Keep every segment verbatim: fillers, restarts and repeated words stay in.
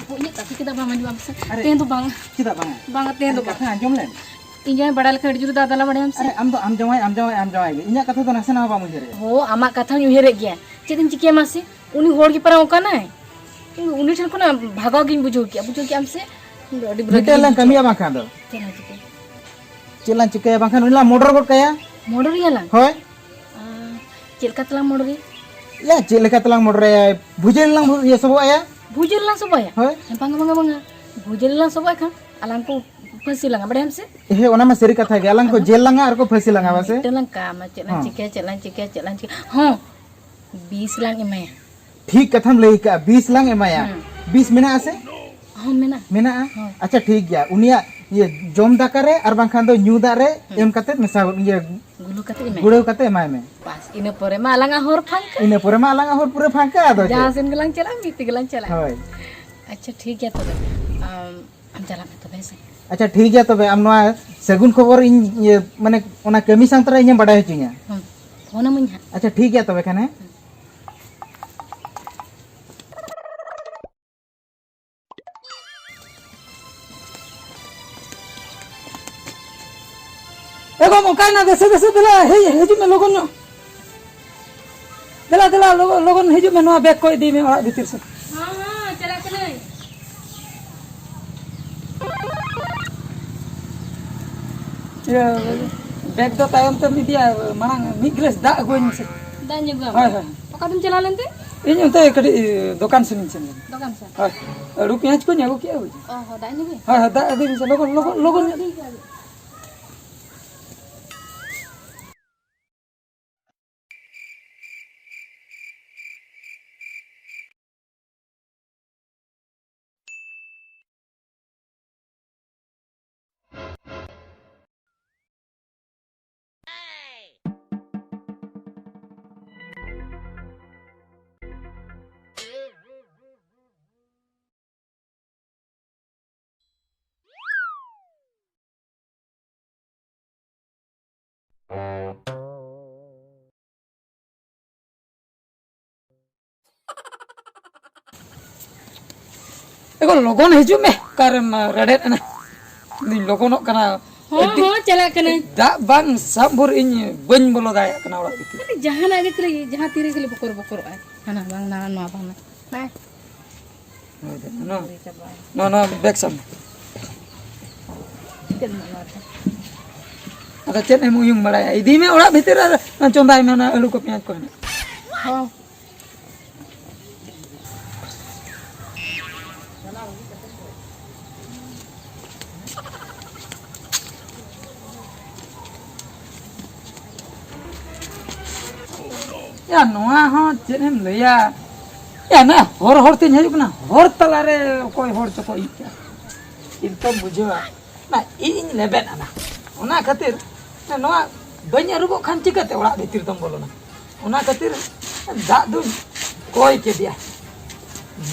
ᱤᱧᱟᱹᱜ ᱠᱟᱛᱷᱟ ᱪᱮᱫᱟᱜ ᱵᱟᱢ ᱟᱸᱡᱚᱢᱟ ᱢᱟᱥᱮ? ᱟᱨᱮ, ᱛᱮᱦᱮᱧ ᱫᱚ ᱵᱟᱝ᱾ ᱪᱮᱫᱟᱜ ᱵᱟᱝᱟ? ᱵᱟᱝᱟ, ᱛᱮᱦᱮᱧ ᱫᱚ ᱟᱨᱮ, ᱵᱟᱝ᱾ ᱠᱟᱛᱷᱟ ᱟᱸᱡᱚᱢ ᱞᱮᱢ᱾ ᱤᱧ ᱡᱟᱶᱟᱭ ᱵᱟᱲᱟᱭ ᱞᱮᱠᱷᱟᱱ ᱟᱹᱰᱤ ᱡᱳᱨ ᱫᱟᱫᱟᱞᱟ, ᱵᱟᱲᱟᱭᱟᱢ ᱥᱮ? ᱟᱨᱮ, ᱟᱢ ᱫᱚ ᱟᱢ ᱡᱟᱶᱟᱭ, ᱟᱢ ᱡᱟᱶᱟᱭ, ᱟᱢ ᱡᱟᱶᱟᱭ ᱜᱮ᱾ ᱤᱧᱟᱹᱜ ᱠᱟᱛᱷᱟ ᱫᱚ ᱱᱟᱥᱮ ᱱᱟᱜ ᱦᱚᱸ ᱵᱟᱢ ᱩᱭᱦᱟᱹᱨᱮᱜᱼᱟ᱾ ᱦᱳ, ᱟᱢᱟᱜ ᱠᱟᱛᱷᱟᱧ ᱩᱭᱦᱟᱹᱨᱮᱫ ᱜᱮᱭᱟ᱾ ᱪᱮᱫ ᱤᱧ ᱪᱤᱠᱟᱹᱭᱟ ᱢᱟᱥᱮ? ᱩᱱᱤ ᱦᱚᱲ ᱜᱮ ᱯᱟᱨᱟ ᱚᱱᱠᱟᱱᱟᱭ᱾ ᱤᱧ ᱩᱱᱤ ᱴᱷᱮᱱ ᱠᱷᱚᱱᱟᱜ ᱵᱷᱟᱜᱟᱣ ᱜᱤᱧ ᱵᱩᱡᱷᱟᱹᱣ ᱠᱮᱜᱼᱟ᱾ ᱵᱩᱡᱷᱟᱹᱣ ᱠᱮᱜᱼᱟᱢ ᱥᱮ? ᱤᱧ ᱫᱚ ᱟᱹᱰᱤ ᱵᱟᱹᱲᱤᱡ ᱢᱤᱫᱴᱮᱱ ᱜᱤᱧ ᱞᱟᱝ ᱵᱩᱡᱷᱟᱹᱣᱟ᱾ ᱠᱟᱹᱢᱤᱭᱟ ᱵᱟᱝᱠᱷᱟᱱ ᱫᱚ᱾ ᱪᱮᱫ ᱞᱟᱝ ᱪᱤᱠᱟᱹᱭᱟ? ᱪᱮᱫ ᱞᱟᱝ ᱪᱤᱠᱟᱹᱭᱟ ᱵᱟᱝᱠᱷᱟᱱ ᱩᱱᱤ ᱞᱟᱝ ᱢᱚᱰᱚᱨ ᱜᱚᱫ ᱠᱟᱭᱟ᱾ ᱢᱚᱰᱚᱨᱮᱭᱟ ᱞᱟᱝ? ᱦᱳᱭ᱾ ᱟᱸ, ᱪᱮᱫ ᱞᱮᱠᱟ ᱛᱮᱞᱟᱝ ᱢᱚᱰᱚᱨᱮᱭᱟ? ᱭᱟ, ᱪᱮᱫ ᱞᱮᱠᱟ ᱛᱮᱞᱟᱝ ᱢᱚᱰᱚᱨᱮᱭᱟ? ᱵᱷᱩᱡᱟᱹ ᱨᱮᱞᱟᱝ ᱵᱷᱩ-, ᱤᱭᱟᱹ, ᱥᱚᱵᱚᱜ ᱟᱭᱟ᱾ ᱵᱷᱩᱡᱟᱹ ᱨᱮᱞᱟᱝ ᱥᱚᱵᱚᱜ ᱟᱭᱟ? ᱦᱳᱭ᱾ ᱦᱮᱸ, ᱵᱟᱝᱟ, ᱵᱟᱝᱟ, ᱵᱟᱝᱟ᱾ ᱵᱷᱩᱡᱟᱹ ᱨᱮᱞᱟᱝ ᱥᱚᱵᱚᱜ ᱟᱭ ᱠᱷᱟᱱ ᱟᱞᱟᱝ ᱠᱚ ᱯᱷᱟᱹᱥᱤ ᱞᱟᱝᱟ, ᱵᱟᱲᱟᱭᱟᱢ ᱥᱮ? ᱦᱮᱸ, ᱚᱱᱟ ᱢᱟ ᱥᱟᱹᱨᱤ ᱠᱟᱛᱷᱟ ᱜᱮ᱾ ᱟᱞᱟᱝ ᱠᱚ ᱟᱫᱚ ᱡᱮᱞ ᱞᱟᱝᱟ ᱟᱨ ᱠᱚ ᱯᱷᱟᱹᱥᱤ ᱞᱟᱝᱟ, ᱵᱟᱥᱮ? ᱢᱤᱫᱴᱟᱝ ᱞᱟᱝ ᱠᱟᱢᱟ, ᱪᱮᱫ ᱞᱟᱝ ᱦᱚᱸ᱾ ᱪᱤᱠᱟᱹᱭᱟ, ᱪᱮᱫ ᱞᱟᱝ ᱪᱤᱠᱟᱹᱭᱟ, ᱪᱮᱫ ᱞᱟᱝ ᱪᱤᱠᱟᱹᱭᱟ? ᱦᱚᱸ, ᱵᱤᱥ ᱞᱟᱝ ᱮᱢᱟᱭᱟ᱾ ᱴᱷᱤᱠ ᱠᱟᱛᱷᱟᱢ ᱞᱟᱹᱭ ᱠᱟᱜᱼᱟ, ᱵᱤᱥ ᱞᱟᱝ ᱮᱢᱟᱭᱟ᱾ ᱦᱮᱸ᱾ ᱵᱤᱥ ᱢᱮᱱᱟᱜᱼᱟ ᱥᱮ? ᱦᱚᱸ, ᱢᱮᱱᱟᱜᱼᱟ᱾ ᱢᱮᱱᱟᱜᱼᱟ? ᱦᱳᱭ᱾ ᱟᱪᱪᱷᱟ, ᱴᱷᱤᱠ ᱜᱮᱭᱟ᱾ ᱩᱱᱤᱭᱟᱜ ᱤᱭᱟᱹ ᱡᱚᱢ ᱫᱟᱠᱟ ᱨᱮ ᱟᱨ ᱵᱟᱝᱠᱷᱟᱱ ᱫᱚ ᱧᱩ ᱫᱟᱜ ᱨᱮ ᱦᱮᱸ᱾ ᱮᱢ ᱠᱟᱛᱮ ᱢᱮᱥᱟ, ᱤᱭᱟᱹ ᱜᱩᱞᱟᱹ ᱠᱟᱛᱮ ᱮᱢᱟᱭ ᱜᱩᱲᱟᱹᱣ ᱢᱮ᱾ ᱠᱟᱛᱮ ᱮᱢᱟᱭ ᱢᱮ᱾ ᱵᱟᱥ, ᱤᱱᱟᱹ ᱯᱚᱨᱮ ᱢᱟ ᱟᱞᱟᱝᱟᱜ ᱦᱚᱨ ᱯᱷᱟᱸᱠᱟ᱾ ᱤᱱᱟᱹ ᱯᱚᱨᱮ ᱢᱟ ᱟᱞᱟᱝᱟᱜ ᱦᱚᱨ ᱯᱩᱨᱟᱹ ᱯᱷᱟᱸᱠᱟ, ᱟᱫᱚ ᱪᱮᱫ? ᱡᱟᱦᱟᱸ ᱥᱮᱱ ᱜᱮᱞᱟᱝ ᱪᱟᱞᱟᱜᱼᱟ, ᱢᱤᱫ ᱛᱮᱜᱮ ᱞᱟᱝ ᱪᱟᱞᱟᱜᱼᱟ᱾ ᱦᱳᱭ᱾ ᱟᱪᱪᱷᱟ, ᱴᱷᱤᱠ ᱜᱮᱭᱟ ᱛᱚᱵᱮ᱾ ᱟᱢ, ᱟᱢ ᱪᱟᱞᱟᱜ ᱢᱮ ᱛᱚᱵᱮ, ᱦᱮᱸ ᱥᱮ? ᱟᱪᱪᱷᱟ, ᱴᱷᱤᱠ ᱜᱮᱭᱟ ᱛᱚᱵᱮ᱾ ᱟᱢ ᱱᱚᱣᱟ ᱥᱟᱹᱜᱩᱱ ᱠᱷᱚᱵᱚᱨ ᱤᱧ, ᱤᱭᱟᱹ, ᱢᱟᱱᱮ, ᱚᱱᱟ ᱠᱟᱹᱢᱤ ᱥᱟᱶ ᱛᱚᱨᱟ ᱤᱧᱮᱢ ᱵᱟᱰᱟᱭ ᱦᱚᱪᱚᱧᱟ᱾ ᱦᱩᱸ, ᱯᱷᱳᱱ ᱟᱹᱢᱟᱹᱧ ᱦᱟᱸᱜ᱾ ᱟᱪᱪᱷᱟ, ᱴᱷᱤᱠ ᱜᱮᱭᱟ ᱛᱚᱵᱮ ᱠᱷᱟᱱ, ᱦᱮᱸ? ᱦᱩᱸ᱾ ᱮ ᱜᱚ, ᱚᱠᱟᱭᱮᱱᱟ? ᱫᱮᱥᱮ, ᱫᱮᱥᱮ, ᱫᱮᱞᱟ, ᱦᱮᱡ, ᱦᱤᱡᱩᱜ ᱢᱮ ᱞᱚᱜᱚᱱ ᱧᱚᱜ᱾ ᱫᱮᱞᱟ, ᱫᱮᱞᱟ, ᱞᱚᱜᱚᱱ, ᱞᱚᱜᱚᱱ ᱦᱤᱡᱩᱜ ᱢᱮ, ᱱᱚᱣᱟ ᱵᱮᱜᱽ ᱠᱚ ᱤᱫᱤᱭ ᱢᱮ ᱚᱲᱟᱜ ᱵᱷᱤᱛᱤᱨ ᱥᱮᱫ᱾ ᱦᱚᱸ, ᱦᱚᱸ, ᱪᱟᱞᱟᱜ ᱠᱟᱹᱱᱟᱹᱧ᱾ ᱤᱭᱟᱹ, ᱵᱮᱜᱽ ᱫᱚ ᱛᱟᱭᱚᱢ ᱛᱮᱢ ᱤᱫᱤᱭᱟ, ᱢᱟᱲᱟᱝ ᱢᱤᱫ ᱜᱤᱞᱟᱹᱥ ᱫᱟᱜ ᱟᱹᱜᱩᱣᱟᱹᱧ ᱢᱮᱥᱮ᱾ ᱫᱟᱜ ᱧᱩ ᱟᱹᱜᱩᱣᱟᱢ? ᱦᱳᱭ, ᱦᱳᱭ᱾ ᱚᱠᱟ ᱛᱮᱢ ᱪᱟᱞᱟᱣ ᱞᱮᱱ ᱛᱮ? ᱤᱧ ᱚᱱᱛᱮ ᱠᱟᱹᱴᱤᱡ ᱫᱚᱠᱟᱱ ᱥᱮᱱ ᱤᱧ ᱥᱮᱱ ᱞᱮᱱᱟ᱾ ᱫᱚᱠᱟᱱ ᱥᱮᱱ? ᱦᱳᱭ, ᱟᱹᱞᱩ ᱯᱮᱸᱭᱟᱡᱽ ᱠᱚᱧ ᱟᱹᱜᱩ ᱠᱮᱜᱼᱟ, ᱵᱩᱡᱷᱟᱹᱣ᱾ ᱚ ᱦᱚᱸ, ᱫᱟᱜ ᱧᱩ ᱜᱮ? ᱦᱳᱭ, ᱦᱳᱭ, ᱫᱟᱜ ᱟᱹᱜᱩᱭ ᱢᱮᱥᱮ, ᱞᱚᱜᱚᱱ, ᱞᱚᱜᱚᱱ, ᱞᱚᱜᱚᱱ ᱧᱚᱜ᱾ ᱴᱷᱤᱠ ᱜᱮᱭᱟ᱾ ᱮ ᱜᱚ, ᱞᱚᱜᱚᱱ ᱦᱤᱡᱩᱜ ᱢᱮ᱾ ᱚᱠᱟᱨᱮᱢ ᱨᱮᱰᱮᱫ ᱮᱱᱟ? ᱤᱧ ᱞᱚᱜᱚᱱᱚᱜ ᱠᱟᱱᱟ᱾ ᱦᱚᱸ, ᱟᱹᱰᱤ ᱦᱚᱸ, ᱪᱟᱞᱟᱜ ᱠᱟᱹᱱᱟᱹᱧ᱾ ᱫᱟᱜ ᱵᱟᱝ ᱥᱟᱵ ᱵᱷᱳᱨ ᱤᱧ ᱵᱟᱹᱧ ᱵᱚᱞᱚ ᱫᱟᱲᱮᱭᱟᱜ ᱠᱟᱱᱟ ᱚᱲᱟᱜ ᱵᱷᱤᱛᱤᱨ᱾ ᱟᱹᱰᱤ ᱡᱟᱦᱟᱱᱟᱜ ᱜᱮ ᱠᱷᱟᱹᱞᱤ, ᱡᱟᱦᱟᱸ ᱛᱤᱨᱮ ᱠᱷᱟᱹᱞᱤ ᱵᱚᱠᱚᱨ ᱵᱚᱠᱚᱨᱚᱜ ᱟᱭ᱾ ᱦᱟᱱᱟ ᱵᱟᱝ ᱱᱟᱣᱟ, ᱱᱚᱣᱟ ᱵᱟᱝ ᱱᱟᱣᱟ᱾ ᱦᱳᱭ ᱫᱟ, ᱱᱚᱣᱟ, ᱦᱩᱭ ᱪᱟᱵᱟᱭ᱾ ᱱᱚᱣᱟ, ᱱᱚᱣᱟ ᱵᱮᱜᱽ ᱥᱟᱵ ᱢᱮ᱾ ᱪᱮᱫ ᱢᱮᱱᱟᱜᱼᱟ ᱱᱚᱣᱟ ᱨᱮᱫᱚ? ᱟᱫᱚ ᱪᱮᱫ ᱮᱢ ᱩᱭᱩᱝ ᱵᱟᱲᱟᱭᱟ? ᱤᱫᱤᱭ ᱢᱮ ᱚᱲᱟᱜ ᱵᱷᱤᱛᱤᱨ ᱟᱨ ᱪᱚᱸᱫᱟᱭ ᱢᱮ ᱚᱱᱟ ᱟᱹᱞᱩ ᱠᱚ, ᱯᱮᱸᱭᱟᱡᱽ ᱠᱚ ᱦᱮᱱᱟᱜ᱾ ᱦᱚᱸ᱾ ᱭᱟ, ᱱᱚᱣᱟ ᱦᱚᱸ ᱪᱮᱫ ᱮᱢ ᱞᱟᱹᱭᱟ? ᱭᱟ, ᱱᱚᱣᱟ ᱦᱚᱨ ᱦᱚᱨ ᱛᱮᱧ ᱦᱤᱡᱩᱜ ᱠᱟᱱᱟ, ᱦᱚᱨ ᱛᱟᱞᱟᱨᱮ ᱚᱠᱚᱭ ᱦᱚᱲ ᱪᱚᱠᱚ ᱤᱡ ᱠᱟᱜᱼᱟ᱾ ᱪᱤᱱᱛᱟᱹᱢ ᱵᱩᱡᱷᱟᱹᱣᱟ, ᱚᱱᱟ ᱤᱡ ᱤᱧ ᱞᱮᱵᱮᱫ ᱟᱱᱟ᱾ ᱚᱱᱟ ᱠᱷᱟᱹᱛᱤᱨ ᱱᱚᱣᱟ ᱵᱟᱹᱧ ᱟᱹᱨᱩᱵᱚᱜ ᱠᱷᱟᱱ ᱪᱤᱠᱟᱹᱛᱮ ᱚᱲᱟᱜ ᱵᱷᱤᱛᱤᱨ ᱫᱚᱢ ᱵᱚᱞᱚᱱᱟ? ᱚᱱᱟ ᱠᱷᱟᱹᱛᱤᱨ ᱫᱟᱜ ᱫᱩᱧ ᱠᱚᱭ ᱠᱮᱫᱮᱭᱟ᱾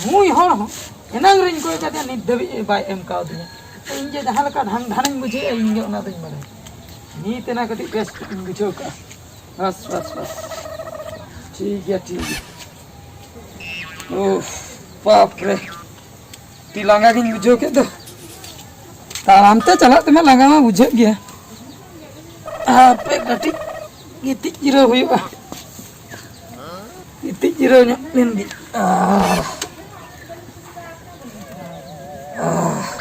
ᱱᱩᱭ ᱦᱚᱲ ᱦᱚᱸ ᱮᱱᱟᱝ ᱨᱤᱧ ᱠᱚᱭ ᱠᱟᱫᱮᱭᱟ, ᱱᱤᱛ ᱫᱷᱟᱹᱵᱤᱡ ᱵᱟᱭ ᱮᱢ ᱠᱟᱣᱫᱤᱧᱟ᱾ ᱤᱧ ᱡᱮ ᱡᱟᱦᱟᱸ ᱞᱮᱠᱟ ᱰᱷᱟᱝ ᱰᱷᱟᱱᱤᱧ ᱵᱩᱡᱷᱟᱹᱣᱮᱫᱼᱟ, ᱤᱧ ᱜᱮ ᱚᱱᱟ ᱫᱚᱧ ᱵᱟᱲᱟᱭᱟ᱾ ᱱᱤᱛ ᱮᱱᱟ ᱠᱟᱹᱴᱤᱡ ᱵᱮᱥ ᱤᱧ ᱵᱩᱡᱷᱟᱹᱣ ᱠᱟᱜᱼᱟ᱾ ᱵᱟᱥ, ᱵᱟᱥ, ᱵᱟᱥ᱾ ᱴᱷᱤᱠ ᱜᱮᱭᱟ, ᱴᱷᱤᱠ ᱜᱮᱭᱟ᱾ ᱩᱯᱷ, ᱵᱟᱯ ᱨᱮ᱾ ᱟᱹᱰᱤ ᱞᱟᱸᱜᱟ ᱜᱤᱧ ᱵᱩᱡᱷᱟᱹᱣ ᱠᱮᱫ ᱫᱚ᱾ ᱛᱟᱲᱟᱢ ᱛᱮ ᱪᱟᱞᱟᱜ ᱛᱮᱢᱟ ᱞᱟᱸᱜᱟ ᱢᱟ ᱵᱩᱡᱷᱟᱹᱜ ᱜᱮᱭᱟ᱾ ᱦᱟᱯᱮ ᱠᱟᱹᱴᱤᱡ ᱜᱤᱛᱤᱡ ᱡᱤᱨᱟᱹᱣ ᱦᱩᱭᱩᱜᱼᱟ᱾ ᱜᱤᱛᱤᱡ ᱡᱤᱨᱟᱹᱣ ᱧᱚᱜ ᱞᱮᱱ ᱜᱤᱧ᱾ ᱟᱦ᱾ ᱟᱦ᱾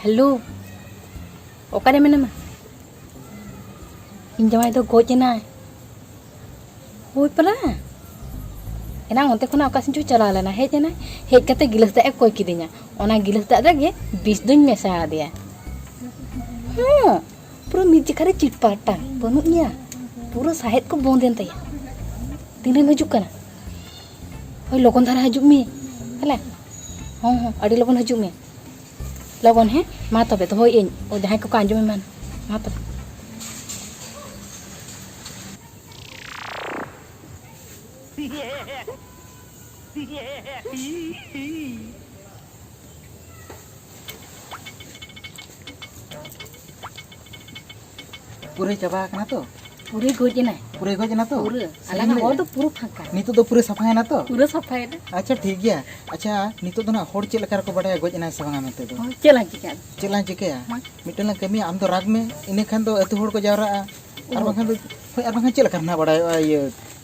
ᱦᱮᱞᱳ, ᱚᱠᱟᱨᱮ ᱢᱮᱱᱟᱢᱟ? ᱤᱧ ᱡᱟᱶᱟᱭ ᱫᱚ ᱜᱚᱡ ᱮᱱᱟᱭ᱾ ᱦᱳᱭ ᱯᱟᱞᱟ᱾ ᱮᱱᱟᱝ ᱚᱱᱛᱮ ᱠᱷᱚᱱᱟᱜ ᱚᱠᱟ ᱥᱮᱫ ᱪᱚ ᱪᱟᱞᱟᱣ ᱞᱮᱱᱟ, ᱦᱮᱡ ᱮᱱᱟᱭ, ᱦᱮᱡ ᱠᱟᱛᱮ ᱜᱤᱞᱟᱹᱥ ᱫᱟᱜ ᱮ ᱠᱚᱭ ᱠᱤᱫᱤᱧᱟ᱾ ᱚᱱᱟ ᱜᱤᱞᱟᱹᱥ ᱫᱟᱜ ᱨᱮᱜᱮ ᱵᱤᱥ ᱫᱚᱧ ᱢᱮᱥᱟ ᱟᱫᱮᱭᱟ᱾ ᱦᱮᱸ, ᱯᱩᱨᱟᱹ ᱢᱤᱫ ᱡᱮᱠᱷᱟ ᱨᱮ ᱪᱤᱴᱯᱟᱴᱟ ᱵᱟᱹᱱᱩᱜ ᱮᱭᱟ, ᱯᱩᱨᱟᱹ ᱥᱟᱦᱮᱫ ᱠᱚ ᱵᱚᱱᱫ ᱮᱱ ᱛᱟᱭᱟ᱾ ᱛᱤᱱᱨᱮᱢ ᱦᱤᱡᱩᱜ ᱠᱟᱱᱟ? ᱦᱳᱭ, ᱞᱚᱜᱚᱱ ᱫᱷᱟᱨᱟ ᱦᱤᱡᱩᱜ ᱢᱮ᱾ ᱦᱮᱞᱟ? ᱦᱚᱸ, ᱦᱚᱸ, ᱟᱹᱰᱤ ᱞᱚᱜᱚᱱ ᱦᱤᱡᱩᱜ ᱢᱮ᱾ ᱞᱚᱜᱚᱱ, ᱦᱮᱸ? ᱢᱟ ᱛᱚᱵᱮ, ᱫᱚᱦᱚᱭᱮᱫ ᱟᱹᱧ᱾ ᱚ, ᱡᱟᱦᱟᱸᱭ ᱠᱚᱠᱚ ᱟᱸᱡᱚᱢ ᱮᱢᱟᱱ᱾ ᱢᱟ ᱛᱚᱵᱮ᱾ ᱯᱩᱨᱟᱹᱭ ᱪᱟᱵᱟ ᱟᱠᱟᱱᱟ ᱛᱚ? ᱯᱩᱨᱟᱹᱭ ᱜᱚᱡ ᱮᱱᱟᱭ᱾ ᱯᱩᱨᱟᱹᱭ ᱜᱚᱡ ᱮᱱᱟ ᱛᱚ? ᱯᱩᱨᱟᱹ᱾ ᱟᱞᱟᱝᱟᱜ ᱦᱚᱲ ᱫᱚ ᱯᱩᱨᱟᱹ ᱯᱷᱟᱸᱠᱟ᱾ ᱱᱤᱛᱚᱜ ᱫᱚ ᱯᱩᱨᱟᱹ ᱥᱟᱯᱷᱟᱭᱮᱱᱟ ᱛᱚ? ᱯᱩᱨᱟᱹ ᱥᱟᱯᱷᱟᱭᱮᱱᱟ᱾ ᱟᱪᱪᱷᱟ, ᱴᱷᱤᱠ ᱜᱮᱭᱟ᱾ ᱟᱪᱪᱷᱟ, ᱱᱤᱛᱚᱜ ᱫᱚ ᱱᱟᱜ ᱦᱚᱲ ᱪᱮᱫ ᱞᱮᱠᱟ ᱨᱮᱠᱚ ᱵᱟᱰᱟᱭᱟ ᱜᱚᱡ ᱮᱱᱟᱭ ᱥᱮ ᱵᱟᱝᱟ ᱢᱮᱱᱛᱮ ᱫᱚ? ᱦᱳᱭ, ᱪᱮᱫ ᱞᱟᱝ ᱪᱤᱠᱟᱹᱭᱟ? ᱪᱮᱫ ᱞᱟᱝ ᱪᱤᱠᱟᱹᱭᱟ? ᱢᱟ᱾ ᱢᱤᱫᱴᱮᱱ ᱞᱟᱝ ᱠᱟᱹᱢᱤᱭᱟ, ᱟᱢ ᱫᱚ ᱨᱟᱜᱽ ᱢᱮ, ᱤᱱᱟᱹ ᱠᱷᱟᱱ ᱫᱚ ᱟᱹᱛᱩ ᱦᱚᱲ ᱠᱚ ᱡᱟᱣᱨᱟᱜᱼᱟ᱾ ᱟᱨ ᱚ᱾ ᱵᱟᱝᱠᱷᱟᱱ ᱫᱚ, ᱦᱳᱭ, ᱟᱨ ᱵᱟᱝᱠᱷᱟᱱ ᱪᱮᱫ ᱞᱮᱠᱟ ᱨᱮ ᱱᱟᱜ ᱵᱟᱰᱟᱭᱚᱜᱼᱟ? ᱤᱭᱟᱹ,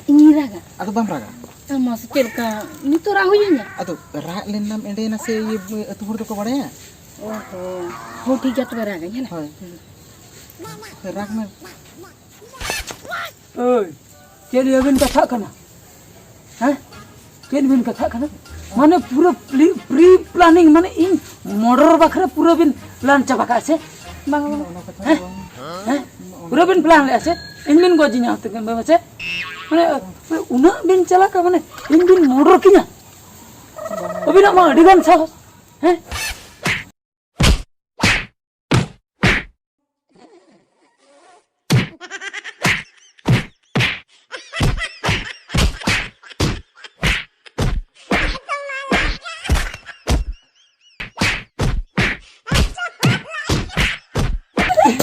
ᱤᱧᱤᱧ ᱨᱟᱜᱟ᱾ ᱟᱫᱚ ᱵᱟᱢ ᱨᱟᱜᱟ? ᱟᱨ ᱢᱟᱥᱮ ᱪᱮᱫ ᱞᱮᱠᱟ? ᱱᱤᱛᱚᱜ ᱨᱟᱜ ᱦᱩᱭᱩᱜᱼᱟ? ᱟᱫᱚ ᱨᱟᱜ ᱞᱮᱱᱟᱢ ᱮᱸᱰᱮᱭᱮᱱᱟ ᱥᱮ ᱤᱭᱟᱹ, ᱟᱹᱛᱩ ᱦᱚᱲ ᱫᱚᱠᱚ ᱵᱟᱲᱟᱭᱟ? ᱚ ᱦᱚᱸ᱾ ᱦᱚᱸ, ᱴᱷᱤᱠ ᱜᱮᱭᱟ, ᱛᱚᱵᱮ ᱨᱟᱜᱟᱹᱧ, ᱦᱮᱸ? ᱦᱳᱭ᱾ ᱦᱩᱸ᱾ ᱦᱳᱭ, ᱨᱟᱜᱽ ᱢᱮ᱾ ᱳᱭ, ᱪᱮᱫ ᱤᱭᱟᱹ ᱵᱤᱱ ᱠᱟᱛᱷᱟᱜ ᱠᱟᱱᱟ? ᱦᱮᱸ? ᱪᱮᱫ ᱵᱤᱱ ᱠᱟᱛᱷᱟᱜ ᱠᱟᱱᱟ? ᱢᱟᱱᱮ ᱯᱩᱨᱟᱹ pre, pre planning, ᱢᱟᱱᱮ ᱤᱧ murder ᱵᱟᱠᱷᱨᱟ ᱯᱩᱨᱟᱹ ᱵᱤᱱ plan ᱪᱟᱵᱟ ᱠᱟᱜᱼᱟ ᱥᱮ? ᱵᱟᱝ, ᱵᱟᱝ᱾ ᱚᱱᱟ ᱠᱟᱛᱷᱟ ᱫᱚ ᱦᱮᱸ? ᱵᱟᱝ᱾ ᱦᱮᱸ? ᱯᱩᱨᱟᱹ ᱵᱤᱱ plan ᱞᱮᱜᱼᱟ ᱥᱮ? ᱤᱧ ᱵᱤᱱ ᱜᱚᱡᱤᱧᱟ ᱦᱚᱛᱮ ᱠᱟᱱ ᱵᱟᱝ ᱥᱮ? ᱢᱟᱱᱮ ᱩᱱᱟᱹᱜ ᱵᱤᱱ ᱪᱟᱞᱟᱜ ᱠᱟᱱᱟ, ᱢᱟᱱᱮ ᱤᱧ ᱵᱤᱱ murder ᱠᱤᱧᱟ? ᱟᱹᱵᱤᱱᱟᱜ ᱢᱟ ᱟᱹᱰᱤ ᱜᱟᱱ ᱥᱟᱦᱚᱥ᱾ ᱦᱮᱸ?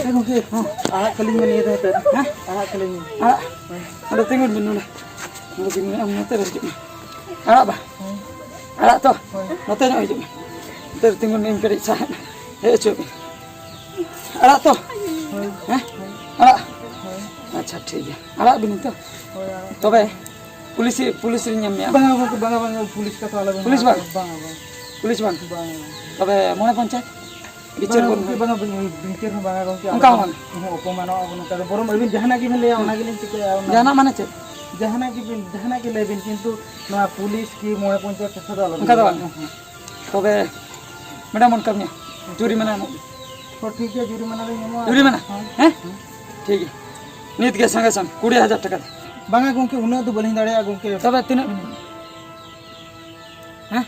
ᱮ ᱜᱚᱢᱠᱮ, ᱟᱲᱟᱜ ᱠᱟᱹᱞᱤᱧ ᱢᱮ ᱱᱤᱭᱟᱹ ᱫᱷᱟᱣ ᱫᱚ᱾ ᱦᱮᱸ? ᱟᱲᱟᱜ ᱠᱟᱹᱞᱤᱧ ᱢᱮ᱾ ᱟᱲᱟᱜ? ᱱᱚᱰᱮ ᱛᱤᱸᱜᱩᱱ ᱵᱤᱱ, ᱱᱚᱰᱮ᱾ ᱱᱚᱰᱮ ᱛᱤᱸᱜᱩᱱ ᱵᱤᱱ, ᱟᱢ ᱱᱚᱛᱮ ᱨᱮ ᱦᱤᱡᱩᱜ ᱢᱮ᱾ ᱟᱲᱟᱜ ᱵᱟ? ᱦᱳᱭ᱾ ᱟᱲᱟᱜ ᱛᱚ? ᱦᱳᱭ᱾ ᱱᱚᱛᱮ ᱧᱚᱜ ᱦᱤᱡᱩᱜ ᱢᱮ᱾ ᱱᱚᱛᱮ ᱨᱮ ᱛᱤᱸᱜᱩᱱ ᱢᱮ, ᱤᱧ ᱠᱟᱹᱴᱤᱡ ᱥᱟᱦᱟ ᱦᱮᱡ ᱦᱚᱪᱚᱜ ᱢᱮ᱾ ᱟᱲᱟᱜ ᱛᱚ? ᱦᱳᱭ᱾ ᱦᱮᱸ? ᱦᱳᱭ᱾ ᱟᱲᱟᱜ? ᱦᱳᱭ᱾ ᱟᱪᱪᱷᱟ, ᱴᱷᱤᱠ ᱜᱮᱭᱟ᱾ ᱟᱲᱟᱜ ᱵᱤᱱ ᱛᱚ? ᱦᱳᱭ, ᱟᱲᱟᱜ᱾ ᱛᱚᱵᱮ ᱯᱩᱞᱤᱥ, ᱯᱩᱞᱤᱥ ᱨᱤᱧ ᱧᱟᱢ ᱢᱮᱭᱟ᱾ ᱵᱟᱝᱟ ᱜᱚᱢᱠᱮ, ᱵᱟᱝᱟ, ᱵᱟᱝᱟ, ᱯᱩᱞᱤᱥ ᱠᱟᱛᱷᱟ ᱟᱞᱚᱵᱮᱱ ᱯᱩᱞᱤᱥ ᱵᱟᱝ? ᱵᱟᱝᱟ, ᱵᱟᱝᱟ᱾ ᱯᱩᱞᱤᱥ ᱵᱟᱝ? ᱵᱟᱝᱟ, ᱵᱟᱝᱟ᱾ ᱛᱚᱵᱮ ᱢᱚᱬᱮ ᱯᱚᱧᱪᱟᱭᱮᱛ? ᱵᱤᱪᱟᱹᱨ ᱵᱟᱝᱟ ᱵᱚᱱ ᱜᱚᱢᱠᱮ, ᱦᱩᱭ᱾ ᱵᱟᱝᱟ, ᱵᱤᱪᱟᱹᱨ ᱦᱚᱸ ᱵᱟᱝᱟ ᱜᱚᱢᱠᱮ, ᱚᱱᱠᱟ ᱟᱞᱚᱵᱮᱱ ᱦᱚᱸ ᱵᱟᱝ᱾ ᱦᱮᱸ, ᱚᱯᱚᱢᱟᱱᱚᱜᱼᱟ ᱵᱚᱱ ᱚᱱᱠᱟ ᱫᱚ᱾ ᱵᱚᱨᱚᱝ ᱟᱹᱵᱤᱱ ᱡᱟᱦᱟᱱᱟᱜ ᱜᱮᱵᱤᱱ ᱞᱟᱹᱭᱟ, ᱚᱱᱟ ᱜᱮᱞᱤᱧ ᱪᱤᱠᱟᱹᱭᱟ, ᱚᱱᱟ᱾ ᱡᱟᱦᱟᱱᱟᱜ ᱢᱟᱱᱮ ᱪᱮᱫ? ᱡᱟᱦᱟᱱᱟᱜ ᱜᱮᱵᱤᱱ, ᱡᱟᱦᱟᱱᱟᱜ ᱜᱮ ᱞᱟᱹᱭ ᱵᱤᱱ, ᱠᱤᱱᱛᱩ ᱱᱚᱣᱟ ᱯᱩᱞᱤᱥ ᱠᱤ ᱢᱚᱬᱮ ᱯᱚᱧᱪᱟᱭᱮᱛ ᱠᱟᱛᱷᱟ ᱫᱚ ᱟᱞᱚᱵᱤᱱ ᱚᱱᱠᱟ ᱫᱚ ᱞᱟᱹᱭᱟ᱾ ᱵᱟᱝ᱾ ᱦᱮᱸ, ᱦᱮᱸ᱾ ᱛᱚᱵᱮ ᱢᱮᱰᱟᱢ ᱵᱚᱱ ᱠᱟᱹᱢᱤᱭᱟ, ᱡᱩᱨᱤᱢᱟᱱᱟ ᱮᱢᱚᱜ ᱵᱤᱱ᱾ ᱦᱚᱸ, ᱴᱷᱤᱠ ᱜᱮᱭᱟ, ᱡᱩᱨᱤᱢᱟᱱᱟ ᱞᱤᱧ ᱮᱢᱚᱜᱼᱟ᱾ ᱡᱩᱨᱤᱢᱟᱱᱟ? ᱦᱮᱸ᱾ ᱦᱮᱸ? ᱴᱷᱤᱠ ᱜᱮᱭᱟ᱾ ᱱᱤᱛ ᱜᱮ ᱥᱚᱸᱜᱮ ᱥᱚᱝ ᱠᱩᱲᱤ ᱦᱟᱡᱟᱨ ᱴᱟᱠᱟ ᱫᱚ᱾ ᱵᱟᱝᱟ ᱜᱚᱢᱠᱮ, ᱩᱱᱟᱹᱜ ᱫᱚ ᱵᱟᱹᱞᱤᱧ ᱫᱟᱲᱮᱭᱟᱜᱼᱟ ᱜᱚᱢᱠᱮ᱾ ᱛᱚᱵᱮ ᱛᱤᱱᱟᱹᱜ? ᱦᱮᱸ?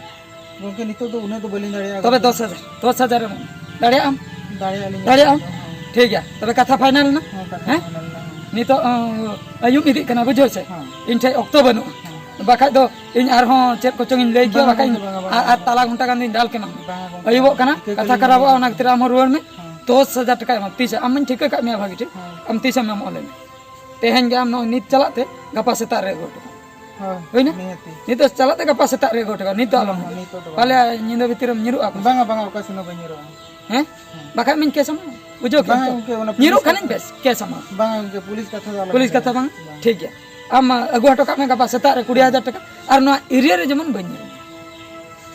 ᱜᱚᱢᱠᱮ, ᱱᱤᱛᱚᱜ ᱫᱚ ᱩᱱᱟᱹᱜ ᱫᱚ ᱵᱟᱹᱞᱤᱧ ᱫᱟᱲᱮᱭᱟᱜᱼᱟ ᱛᱚᱵᱮ ᱜᱚᱢᱠᱮ᱾ ᱫᱚᱥ ᱦᱟᱡᱟᱨ, ᱫᱚᱥ ᱦᱟᱡᱟᱨ ᱮᱢᱚᱜ ᱢᱮ᱾ ᱫᱟᱲᱮᱭᱟᱜ ᱟᱢ? ᱫᱟᱲᱮᱭᱟᱜ ᱟᱹᱞᱤᱧ᱾ ᱫᱟᱲᱮᱭᱟᱜ ᱟᱢ? ᱦᱮᱸ᱾ ᱴᱷᱤᱠ ᱜᱮᱭᱟ, ᱛᱚᱵᱮ ᱠᱟᱛᱷᱟ final ᱮᱱᱟ᱾ ᱦᱮᱸ, ᱠᱟᱛᱷᱟ ᱦᱮᱸ? Final ᱮᱱᱟ, ᱦᱮᱸ᱾ ᱱᱤᱛᱚᱜ, ᱚ, ᱟᱹᱭᱩᱵ ᱤᱫᱤᱜ ᱠᱟᱱᱟ, ᱵᱩᱡᱷᱟᱹᱣ ᱥᱮ? ᱦᱮᱸ᱾ ᱤᱧ ᱴᱷᱮᱡ ᱚᱠᱛᱚ ᱵᱟᱹᱱᱩᱜᱼᱟ᱾ ᱦᱮᱸ᱾ ᱵᱟᱠᱷᱟᱡ ᱫᱚ ᱤᱧ ᱟᱨᱦᱚᱸ ᱪᱮᱫ ᱠᱚᱪᱚᱝ ᱤᱧ ᱞᱟᱹᱭ ᱠᱮᱭᱟ, ᱵᱟᱝᱟ, ᱵᱟᱠᱷᱟᱡ ᱵᱟᱝᱟ, ᱵᱟᱝᱟ, ᱵᱟᱝᱟ᱾ ᱟᱨ, ᱟᱨ ᱛᱟᱞᱟ ᱜᱷᱚᱱᱴᱟ ᱜᱟᱱ ᱫᱚᱧ ᱫᱟᱞ ᱠᱮᱢᱟ᱾ ᱵᱟᱝᱟ, ᱵᱟᱝᱟ᱾ ᱟᱹᱭᱩᱵᱚᱜ ᱠᱟᱱᱟ, ᱴᱷᱤᱠᱟᱹ ᱠᱟᱛᱷᱟ ᱠᱟᱹᱞᱤᱧ ᱠᱷᱟᱨᱟᱯᱚᱜᱼᱟ, ᱢᱮ᱾ ᱚᱱᱟ ᱠᱷᱟᱹᱛᱤᱨ ᱟᱢ ᱦᱚᱸ ᱨᱩᱣᱟᱹᱲ ᱢᱮ᱾ ᱦᱮᱸ᱾ ᱫᱚᱥ ᱦᱟᱡᱟᱨ ᱴᱟᱠᱟ ᱮᱢᱟᱢ, ᱛᱤᱥ ᱮ, ᱟᱢ ᱢᱟᱧ ᱴᱷᱤᱠᱟᱹ ᱠᱟᱜ ᱢᱮᱭᱟ ᱵᱷᱟᱜᱤ ᱴᱷᱤᱠ᱾ ᱦᱮᱸ᱾ ᱟᱢ ᱛᱤᱥ ᱮᱢ ᱮᱢᱚᱜᱼᱟ ᱞᱟᱹᱭ ᱢᱮ? ᱛᱮᱦᱮᱧ ᱜᱮ ᱟᱢ ᱱᱚᱜᱼᱚᱭ ᱱᱤᱛ ᱪᱟᱞᱟᱜ ᱛᱮ, ᱜᱟᱯᱟ ᱥᱮᱛᱟᱜ ᱨᱮ ᱟᱹᱜᱩ ᱦᱚᱴᱚ ᱠᱟᱜ ᱢᱮ᱾ ᱦᱳᱭ, ᱦᱩᱭᱱᱟ? ᱱᱤᱦᱟᱹᱛᱤ᱾ ᱱᱤᱛᱚᱜ ᱪᱟᱞᱟᱜ ᱛᱮ ᱜᱟᱯᱟ ᱥᱮᱛᱟᱜ ᱨᱮ ᱟᱹᱜᱩ ᱦᱚᱴᱚ ᱠᱟᱜ ᱢᱮ᱾ ᱱᱤᱛ ᱫᱚ ᱦᱮᱸ, ᱟᱞᱚᱢ ᱦᱮᱸ, ᱦᱤᱡᱩᱜᱼᱟ᱾ ᱱᱤᱛᱚᱜ ᱫᱚ ᱯᱟᱞᱮ ᱵᱟᱝ᱾ ᱧᱤᱫᱟᱹ ᱵᱷᱤᱛᱤᱨ ᱨᱮᱢ ᱧᱤᱨᱩᱜᱼᱟ ᱯᱟᱥᱮ᱾ ᱵᱟᱝᱟ, ᱵᱟᱝᱟ, ᱚᱠᱟ ᱥᱮᱱ ᱦᱚᱸ ᱵᱟᱹᱧ ᱧᱤᱨᱩᱜᱼᱟ᱾ ᱦᱮᱸ? ᱦᱮᱸ᱾ ᱵᱟᱠᱷᱟᱡ ᱢᱟᱧ ᱠᱮᱥ ᱟᱢᱟ᱾ ᱵᱩᱡᱷᱟᱹᱣ ᱠᱮᱫᱟᱢ ᱵᱟᱝᱟ ᱛᱚ? ᱜᱚᱢᱠᱮ, ᱚᱱᱟ ᱯᱩᱞᱤᱥ ᱧᱤᱨᱩᱜ ᱠᱟᱛᱷᱟ ᱠᱷᱟᱱᱤᱧ ᱫᱚ ᱵᱮᱥ, ᱠᱮᱥ ᱟᱢᱟ᱾ ᱵᱟᱝᱟ ᱜᱚᱢᱠᱮ, ᱯᱩᱞᱤᱥ ᱠᱟᱛᱷᱟ ᱫᱚ ᱟᱞᱚ ᱯᱩᱞᱤᱥ ᱵᱮᱱ ᱠᱟᱛᱷᱟ ᱞᱟᱹᱭᱟ᱾ ᱵᱟᱝ? ᱵᱟᱝ᱾ ᱴᱷᱤᱠ ᱜᱮᱭᱟ᱾ ᱟᱢ, ᱟ, ᱟᱹᱜᱩ ᱦᱚᱴᱚ ᱠᱟᱜ ᱢᱮ ᱜᱟᱯᱟ ᱥᱮᱛᱟᱜ ᱨᱮ ᱠᱩᱲᱤ ᱦᱟᱡᱟᱨ ᱴᱟᱠᱟ᱾ ᱟᱨ ᱱᱚᱣᱟ area ᱨᱮ ᱡᱮᱢᱚᱱ ᱵᱟᱹᱧ ᱧᱮᱞ ᱢᱮ᱾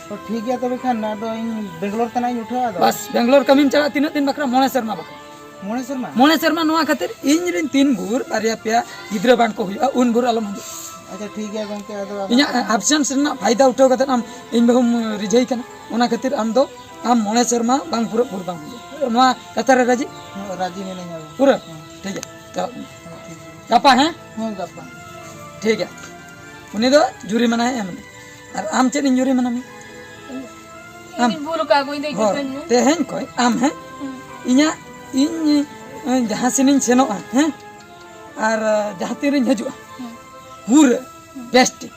ᱛᱚ ᱴᱷᱤᱠ ᱜᱮᱭᱟ, ᱛᱚᱵᱮ ᱠᱷᱟᱱ ᱟᱫᱚ ᱤᱧ ᱵᱮᱝᱜᱟᱞᱳᱨ ᱛᱮᱱᱟᱜ ᱤᱧ ᱩᱴᱷᱟᱹᱣᱟ ᱟᱫᱚ᱾ ᱵᱟᱥ, ᱵᱮᱝᱜᱟᱞᱳᱨ ᱠᱟᱹᱢᱤᱢ ᱪᱟᱞᱟᱜᱼᱟ ᱛᱤᱱᱟᱹᱜ ᱫᱤᱱ ᱵᱟᱠᱷᱨᱟ? ᱢᱚᱬᱮ ᱥᱮᱨᱢᱟ ᱵᱟᱠᱷᱨᱟ᱾ ᱢᱚᱬᱮ ᱥᱮᱨᱢᱟ? ᱢᱚᱬᱮ ᱥᱮᱨᱢᱟ ᱱᱚᱣᱟ ᱠᱷᱟᱹᱛᱤᱨ ᱤᱧ ᱨᱮᱱ ᱛᱤᱱ ᱵᱷᱳᱨ ᱵᱟᱨᱭᱟ ᱯᱮᱭᱟ ᱜᱤᱫᱽᱨᱟᱹ ᱵᱟᱝ ᱠᱚ ᱦᱩᱭᱩᱜᱼᱟ, ᱩᱱ ᱵᱷᱳᱨ ᱟᱞᱚᱢ ᱦᱤᱡᱩᱜᱼᱟ᱾ ᱟᱪᱪᱷᱟ, ᱴᱷᱤᱠ ᱜᱮᱭᱟ ᱜᱚᱢᱠᱮ, ᱟᱫᱚ ᱟᱢᱟᱜ ᱤᱧᱟᱹᱜ ᱠᱟᱛᱷᱟ absence ᱨᱮᱱᱟᱜ ᱯᱷᱟᱭᱫᱟ ᱩᱴᱷᱟᱹᱣ ᱠᱟᱛᱮ ᱟᱢ ᱤᱧ ᱵᱟᱹᱦᱩᱢ ᱨᱤᱡᱷᱟᱹᱭ ᱠᱟᱱᱟ, ᱚᱱᱟ ᱠᱷᱟᱹᱛᱤᱨ ᱟᱢ ᱫᱚ ᱟᱢ ᱢᱚᱬᱮ ᱥᱮᱨᱢᱟ ᱵᱟᱝ ᱯᱩᱨᱟᱹᱜ ᱵᱷᱳᱨ ᱵᱟᱝ ᱦᱩᱭᱩᱜᱼᱟ᱾ ᱱᱚᱣᱟ ᱠᱟᱛᱷᱟ ᱨᱮ ᱨᱟᱹᱡᱤ? ᱦᱮᱸ, ᱨᱟᱹᱡᱤ ᱢᱤᱱᱟᱹᱧᱟ ᱜᱚᱢᱠᱮ᱾ ᱯᱩᱨᱟᱹ? ᱦᱮᱸ᱾ ᱴᱷᱤᱠ ᱜᱮᱭᱟ, ᱪᱟᱞᱟᱜ ᱢᱮ᱾ ᱦᱮᱸ, ᱴᱷᱤᱠ ᱜᱮᱭᱟ᱾ ᱜᱟᱯᱟ, ᱦᱮᱸ? ᱦᱮᱸ, ᱜᱟᱯᱟ᱾ ᱴᱷᱤᱠ ᱜᱮᱭᱟ, ᱩᱱᱤ ᱫᱚ ᱡᱩᱨᱤᱢᱟᱱᱟᱭ ᱮᱢ ᱮᱱᱟ᱾ ᱟᱨ ᱟᱢ ᱪᱮᱫ ᱤᱧ ᱡᱩᱨᱤᱢᱟᱱᱟ ᱢᱮᱭᱟ? ᱟᱢ᱾ ᱤᱧ ᱫᱩᱧ ᱵᱷᱩᱞ ᱟᱠᱟᱫ ᱠᱚ, ᱤᱧ ᱫᱚ ᱦᱳᱭ, ᱤᱠᱟᱹᱧ ᱢᱮ᱾ ᱛᱮᱦᱮᱧ ᱠᱷᱚᱱ ᱟᱢ, ᱦᱮᱸ? ᱦᱮᱸ᱾ ᱤᱧᱟᱹᱜ, ᱤᱧ, ᱮ, ᱡᱟᱦᱟᱸ ᱥᱮᱱᱤᱧ ᱥᱮᱱᱚᱜᱼᱟ, ᱦᱮᱸ? ᱟᱨ, ᱮ, ᱡᱟᱦᱟᱸ ᱛᱤᱱ ᱨᱤᱧ ᱦᱤᱡᱩᱜᱼᱟ, ᱦᱮᱸ᱾ ᱯᱩᱨᱟᱹ ᱦᱮᱸ᱾ ᱵᱮᱥ ᱴᱷᱤᱠ,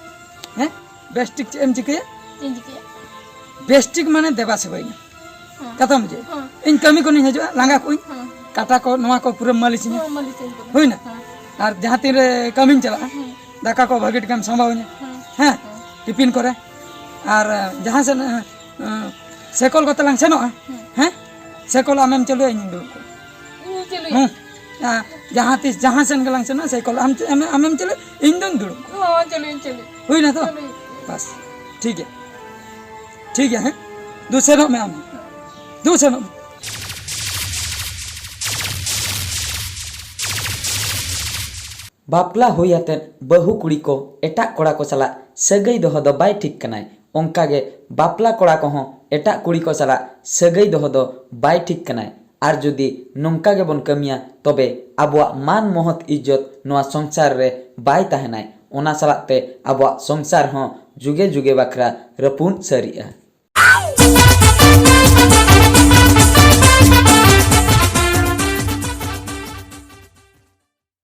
ᱦᱮᱸ? ᱵᱮᱥ ᱴᱷᱤᱠ ᱪᱮᱫ ᱮᱢ ᱪᱤᱠᱟᱹᱭᱟ? ᱪᱮᱫ ᱤᱧ ᱪᱤᱠᱟᱹᱭᱟ? ᱵᱮᱥ ᱴᱷᱤᱠ ᱢᱟᱱᱮ ᱫᱮᱵᱟ ᱥᱮᱵᱟᱧᱟ᱾ ᱦᱮᱸ᱾ ᱠᱟᱛᱷᱟᱢ ᱵᱩᱡᱷᱟᱹᱣᱟ? ᱦᱮᱸ᱾ ᱤᱧ ᱠᱟᱹᱢᱤ ᱠᱷᱚᱱᱤᱧ ᱦᱤᱡᱩᱜᱼᱟ, ᱞᱟᱸᱜᱟ ᱠᱚᱜ ᱤᱧ, ᱦᱮᱸ᱾ ᱠᱟᱴᱟ ᱠᱚ ᱱᱚᱣᱟ ᱠᱚ ᱯᱩᱨᱟᱹ ᱢᱟᱹᱞᱤᱥᱤᱧᱟ᱾ ᱦᱮᱸ, ᱢᱟᱹᱞᱤᱥᱤᱧ ᱠᱟᱱᱟ᱾ ᱦᱩᱭᱱᱟ? ᱦᱮᱸ᱾ ᱟᱨ ᱡᱟᱦᱟᱸ ᱛᱤᱱ ᱨᱮ ᱠᱟᱹᱢᱤᱧ ᱪᱟᱞᱟᱜᱼᱟ, ᱦᱮᱸ᱾ ᱫᱟᱠᱟ ᱠᱚ ᱵᱷᱟᱹᱜᱤ ᱴᱷᱤᱠᱮᱢ ᱥᱟᱢᱵᱟᱣᱤᱧᱟ᱾ ᱦᱮᱸ᱾ ᱦᱮᱸ? ᱦᱮᱸ᱾ ᱴᱤᱯᱷᱤᱱ ᱠᱚᱨᱮ᱾ ᱟᱨ, ᱮ, ᱡᱟᱦᱟᱸ ᱥᱮᱫ, ᱮ, ᱮ, ᱥᱮᱠᱚᱞ ᱠᱚᱛᱮ ᱞᱟᱝ ᱥᱮᱱᱚᱜᱼᱟ, ᱦᱮᱸ᱾ ᱦᱮᱸ? ᱥᱮᱠᱚᱞ ᱟᱢᱮᱢ ᱪᱟᱹᱞᱩᱭᱟ, ᱤᱧᱤᱧ ᱫᱩᱲᱩᱵ ᱠᱚᱜᱼᱟ᱾ ᱤᱧᱤᱧ ᱪᱟᱹᱞᱩᱭᱟ? ᱦᱮᱸ᱾ ᱟ, ᱡᱟᱦᱟᱸ ᱛᱤᱥ ᱡᱟᱦᱟᱸ ᱥᱮᱱ ᱜᱮᱞᱟᱝ ᱥᱮᱱᱚᱜᱼᱟ, ᱥᱮᱠᱚᱞ ᱟᱢ ᱪᱮᱫ ᱟᱢᱮ-, ᱟᱢᱮᱢ ᱪᱟᱹᱞᱩᱭᱟ, ᱤᱧ ᱫᱚᱧ ᱫᱩᱲᱩᱵ ᱠᱚᱜᱼᱟ᱾ ᱦᱚᱸ, ᱪᱟᱹᱞᱩᱭᱟᱹᱧ, ᱪᱟᱹᱞᱩᱭᱟᱹᱧ᱾ ᱦᱩᱭᱱᱟ ᱛᱚ? ᱪᱟᱹᱞᱩᱭᱟᱹᱧ᱾ ᱵᱟᱥ, ᱴᱷᱤᱠ ᱜᱮᱭᱟ᱾ ᱴᱷᱤᱠ ᱜᱮᱭᱟ, ᱦᱮᱸ? ᱫᱩ ᱥᱮᱱᱚᱜ ᱢᱮ ᱟᱢ ᱦᱚᱸ᱾ ᱫᱩ ᱥᱮᱱᱚᱜ ᱢᱮ᱾ ᱵᱟᱯᱞᱟ ᱦᱩᱭ ᱟᱛᱮᱫ ᱵᱟᱹᱦᱩ ᱠᱩᱲᱤ ᱠᱚ ᱮᱴᱟᱜ ᱠᱚᱲᱟ ᱠᱚ ᱥᱟᱞᱟᱜ ᱥᱟᱹᱜᱟᱹᱭ ᱫᱚᱦᱚ ᱫᱚ ᱵᱟᱭ ᱴᱷᱤᱠ ᱠᱟᱱᱟᱭ᱾ ᱚᱱᱠᱟ ᱜᱮ ᱵᱟᱯᱞᱟ ᱠᱚᱲᱟ ᱠᱚᱦᱚᱸ ᱮᱴᱟᱜ ᱠᱩᱲᱤ ᱠᱚ ᱥᱟᱞᱟᱜ ᱥᱟᱹᱜᱟᱹᱭ ᱫᱚᱦᱚ ᱫᱚ ᱵᱟᱭ ᱴᱷᱤᱠ ᱠᱟᱱᱟᱭ᱾ ᱟᱨ ᱡᱩᱫᱤ ᱱᱚᱝᱠᱟ ᱜᱮᱵᱚᱱ ᱠᱟᱹᱢᱤᱭᱟ, ᱛᱚᱵᱮ ᱟᱵᱚᱣᱟᱜ ᱢᱟᱱ ᱢᱚᱦᱚᱛ ᱤᱡᱽᱡᱚᱛ ᱱᱚᱣᱟ ᱥᱚᱝᱥᱟᱨ ᱨᱮ ᱵᱟᱭ ᱛᱟᱦᱮᱱᱟᱭ᱾ ᱚᱱᱟ ᱥᱟᱞᱟᱜ ᱛᱮ ᱟᱵᱚᱣᱟᱜ ᱥᱚᱝᱥᱟᱨ ᱦᱚᱸ ᱡᱩᱜᱮ ᱡᱩᱜᱮ ᱵᱟᱠᱷᱨᱟ ᱨᱟᱹᱯᱩᱫ ᱥᱟᱹᱨᱤᱜᱼᱟ᱾